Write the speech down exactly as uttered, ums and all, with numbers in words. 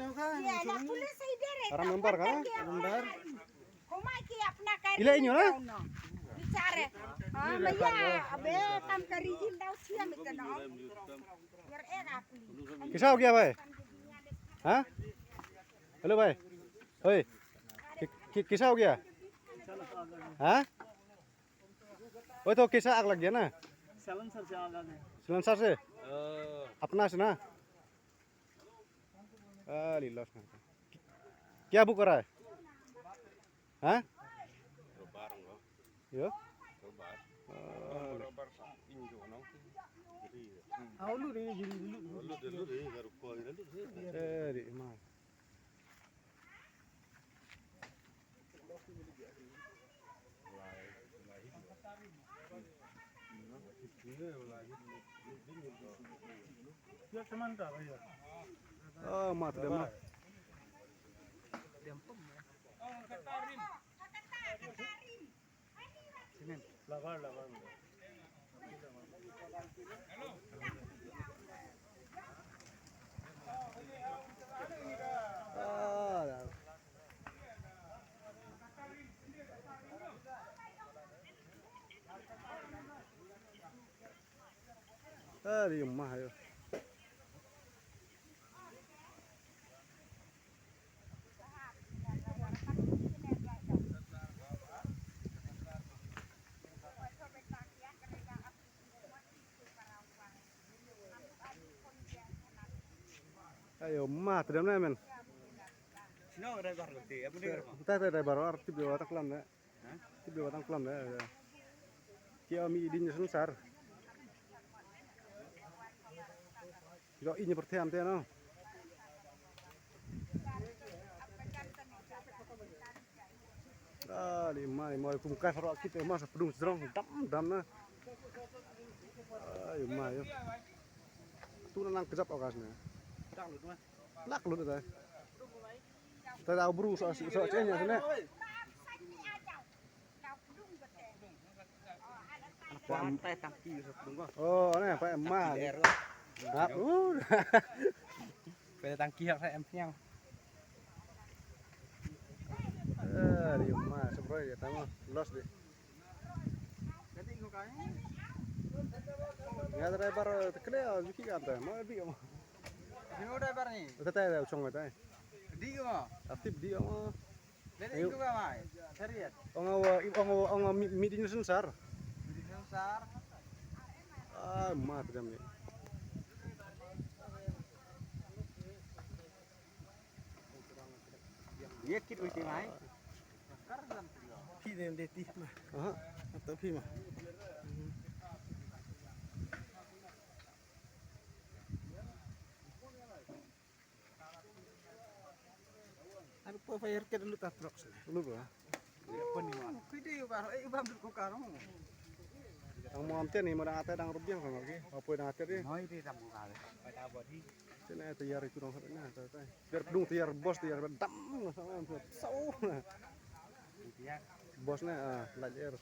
ये ना पुलिस इधर है, आराम नंबर का ना? नंबर। घुमा के अपना कर इला इन्यो ना? बेचारे। हाँ, भैया, अबे, काम करी ही ना, उसी हम इतना। यार, एक आखिरी। कैसा हो गया भाई? हाँ? हेलो भाई। ओए। कि, कि, कैसा हो गया? हाँ? ओए, तो कैसा आग लग गया ना? साइलेंसर से आग आ गया। साइलेंसर से? अपना से ना? अरे, लॉस ना। क्या बुक करा है? हाँ? Yo? Ah, eh, di ma. Oh, mat dia mah. Ari mah ayo. Ayo mah, tdem na men. Sino driver lo te, apa ni? Tah, tah, driver ar tip de wa tak lam de. Tip de wa tak lam de. Ki ami din sensar. Yo ini pertanyaan te no. Ah, di mai mai kum kai farwa kit ma sa pdung sdrong dam dam na. Ai mai yo. Tu na nang kejap okas na. Lak lut ta. Ta da bru so so chen ya ne. Pam tai tangki sa pdung ko. Oh, ne pa ma. Hap. Uh. Pa tangki hap sa em piang. Eh, di ma sa broi ya tamo. Los di. Nga driver te kle a jiki kan te ma bi ma. Sino driver ni? Te te chong te. Di ma. Aktif di ma. Dari itu ka mai. Serius. Ong wa ong wa ong wa mi di sensar. Di sensar. Ah, mat jam ni. Ye kit wi ti mai. Kar lam ti lo. Phi dem de ti ma. Aha. Atau phi ma. Ano pa fire kit lut a truck sila. Lut ba? Kidi ba ro eh ba ko karo. Ang mo amte ni mo dang ate dang rubiang ko ngi. Apo dang ate di. Mo ite dang ko karo. Pada body. Sene te yar itu dong na ta ta. Biar pdung te yar bos te yar dam na sama. So. Bos na ah lajer.